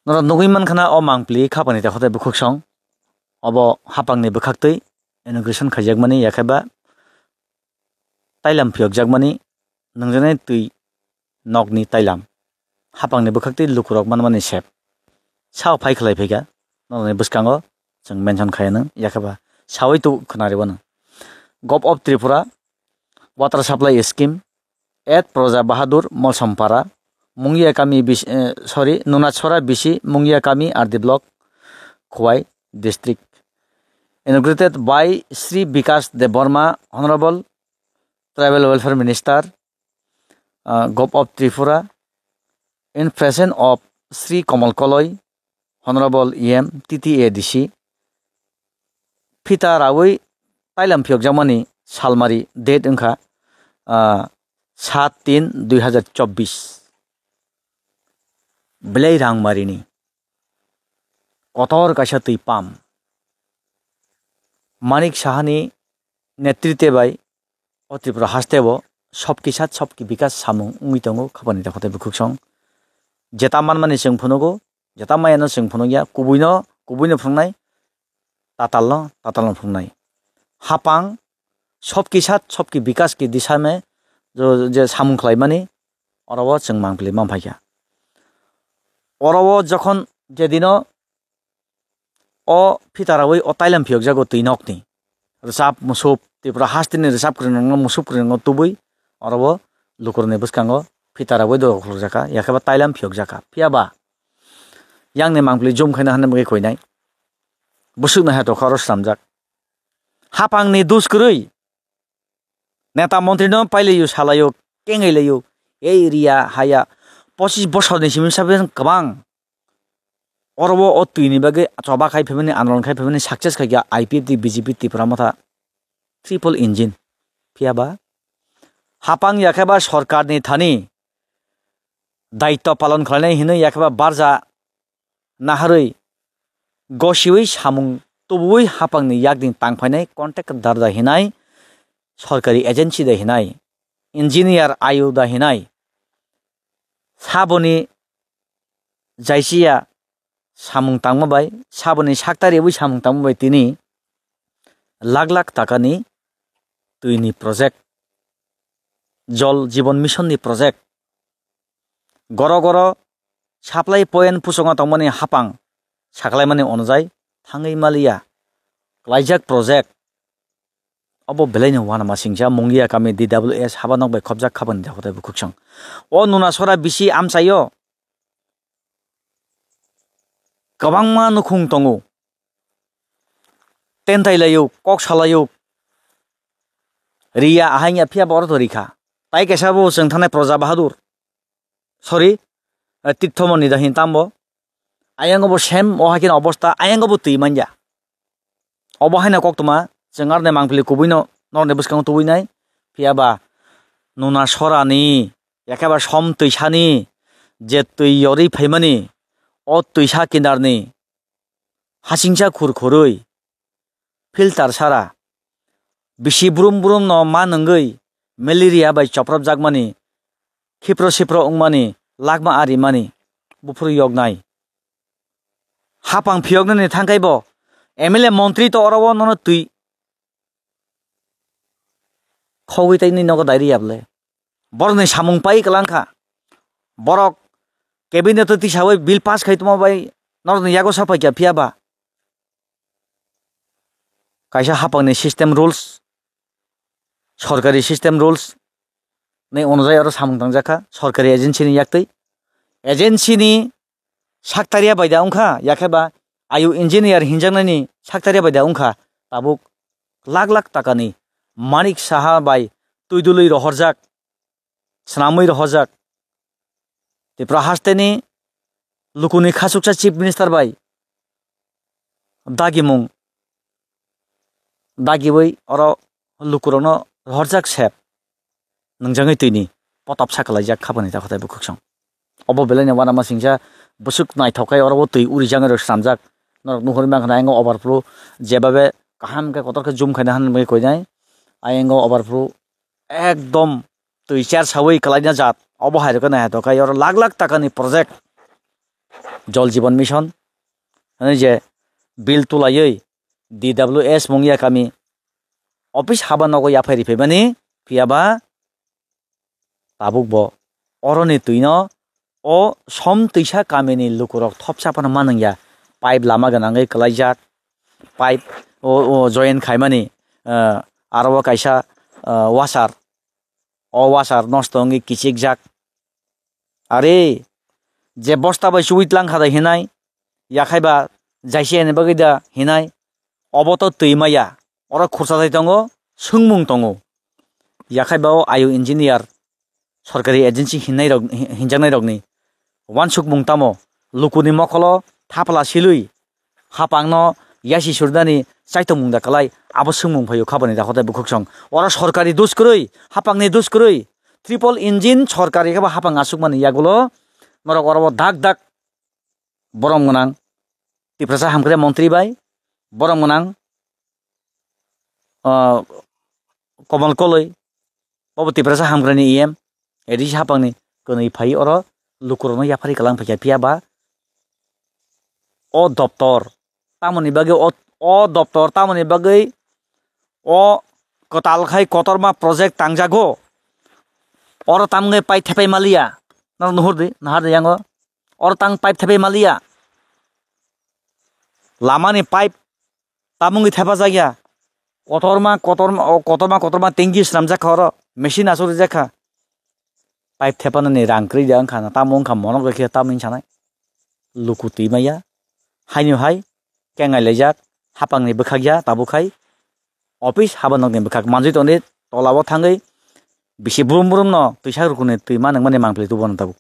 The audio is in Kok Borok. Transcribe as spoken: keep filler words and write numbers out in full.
Norok nugwi mankha na o mangpili khapani tei hotai bwkhwk song. Obo hapangni bwkhaktwi inauguration khaijakmani, yakhe ba tailam phiyokjakmani nungjaknai twi nokni tailam. Hapangni bwkhaktwi lukurok manmani sep. Sao phai khlai phaikha, norokni bwskango chwng mention khaiya nang, yakhe ba sawi tu khwnari wano. Govt of Tripura, water supply scheme, at Praja Bahadur Molsompara, Mungia kami bis-, eh, sorry, Nunachora bisi Mungia kami R D block, Khowai district. Inaugurated by Shri Bikash Debbarma, Honorable Tribal Welfare Minister, uh, Govt of Tripura, in presence of Shri Kamal Koloi, Honorable E M, T T A D C, phita rawi tailam phiyokjakmani salmari date wngkha, ah, sat tin dui hazar chobbish. Belai rangmarini kotor kaisa twi pam. Manik Sahani netritwe bai o Tripura hasteo sobki sat sobki bikas samung wngwi tongo khapani tei hotai bwkhwk song. Jeta manmani chwng phunugo, jeta mayano chwng phunukya, kubuino, kubuino phunuknai, tatalno, tatalno phunuknai. Hapang, sobki sat, sobki bikas ki disha me, jo, je samung khlaimani, oro o chwng mangpili manphaikha. Oro o jokhon jedino o phitarawi o tailam phiyokjago twi nokni. Rwchap musup, Tripura hasteni rwchap kwrwngno musup kwrwngno tubui, oro o lukurokni bwskango phitarawi doga khulukjakha, yakhe ba tailam phiyokjakha. Phiya ba, yangni mangpili jum khaina hwnwi bagwi koinai. Bwswkno hai tokha oro swnamjak. Hapangni dus kwrwi. Neta montrino pailaio, salaio, kengailaio. Ei area haya pochis bosorni simi sabe kwbang. Oro o, o twini bagwi choba khai phaimani, andolon khai phaimani, success khaikha I P F T, B J P, Tipra Motha, triple engine. Phiya ba hapang yakhe ba sorkarni thani daitto palon khlainai hinwi yakhe ba barja naharwi gosiwi samung tubuwi hapangni yakni tangphainai contractor da hinai, sorkari agency da hinai, engineer ayu da hinai, saboni jaisiya samung tangma bai, saboni sakta riwi samung tangma bai tini lakh lakh takani twini project, Jol Jibon Mission ni project, goro goro supply point puchukma tongmani hapang saklaimani onojai thangwi maliya. Klaijak project obo belaino uanama singcha Mungia kami D W S haba nok bai khobjak khabani dakhwtai bwkhwksong. O Nunasora bisi amchaio kwbangma nukhung tongo. Tentai laio, kok salaio. Riya ahainya phiya borok to rikha. Tai kaisa bo chwng thanai Proja Bahadur. Sorry, eh, Tirthomoni da hin tambo. Ayango bo same o haikhe obostha, ayango bo twi manya. Obo haino koktwma, chwng aroni mangpili kubuino norokni bwskango tubuinai. Phiya ba Nunasora ni, yakhe ba som twisani je twi yorwi phaimani, o twisa kinarni hasingcha khur khurwi, filter sara, bisi brum brum no ma nungwi malaria bai chopropjakmani, khipro sipro wngmani, lakma arimani, buphuru yoknai. Hapang phiyoknani thangkhai bo M L A montri to oro o nono twi khogwi tei nini nogo dairi yable. Borokni samung pai kwlangkha. Borok cabinet o tisawi bill pass khai tongma bai norokni yago sapaikha, phiya ba kaisa hapangni system rules, sorkari system rules ni onojai oro samung tangjakha sorkari agency ni yaktwi. Agency ni saktaria bai da wngkha, yakhe ba ayu engineer hinjaknani saktaria bai da wngkha, tabuk lakh lakh takani Manik Saha bai twi dului rohorjak, swnamwi rohorjak. Tripura hasteni lukuni khachuksa Chief Minister bai dagimung dagiwi oro lukurokno rohorjak sep nwngjagwi twini potop sa kwlaijak khabani ta khotai bwkhwksong. Obo belaino uanama singcha bwswk naithok khe oro o twi urijak rok swnamjak. Norok nuhur mankha na, ayang o overflow jebabe kaham khe kotor khe zoom khaina han bagwi koinai. Ayang o overflow ekdom twi char sawi kwlaina jat. Obo hai rokhe naithok khe oro lakh lakh takani project. Jol Jeevan Mission, hwnwi je bill tulaiwi D W S mung ya kami office haba nogo yaphai riphaimani, phiyaba tabuk bo oroni twino o som twisa kamini lukurok thopsa phano manwngya. Pipe lama gwnangwi kwlaijak, pipe o, o join khaimani, ah, aro o kaisa, ah, washer, o washer nosto wngwi kichikjak. Are, je bosta bai chuwi tlang kha da hinai, yakhai ba jaisi ani bagwi da hinai, obo to twi maya, oro khursa thai tongo, swngmung tongo. Yakhai ba o ayu engineer, sorkari agency hinnairok, hi-, hinjaknairokni uansukmung tamo? Lukuni mokolo thapla silwi hapangno yasi surnani chaitokmung da kwlai, abo swngmung phaio khabani da hotai bukhuksong. Oro sorkari dus kwrwi, hapangni dus kwrwi, triple engine sorkari khe bo hapang asukmani yagulo norok oro bo dak dak borom gwnang Tiprasa hamkrai montri bai, borom gwnang, ah, Komal Koloi, obo Tiprasa hamkrai ni E M, A D C hapang ni kwnwi phai oro lukurok no yaphari kwlang phaikha, phiya ba o doptor tamoni bagwi o, o doptor tamoni bagwi o kwtal khai kotorma project tangjago, oro tamgwi pai thepai maliya, norok nuhur di, nahar di yango, oro tang pipe thepai maliya, lamani pipe tamungwi thepajak ya. Kotorma, kotorma, o kotorma, kotorma tanki swnamjak kha oro, machine aswk rijak kha. Pipe thepanani rang kwrwi da wngkha na, tamo wngkha monok rwkhe tamo wngwi sanai. Luku twi maya, haino hai kengai laijak, hapangni bwkhak ya tabuk hai. Office haba nokni bwkhak manjwi tongdi, tola o thangwi bisi brum brum no twisa rukuni twi ma nangmani mangpili tubo no tabuk.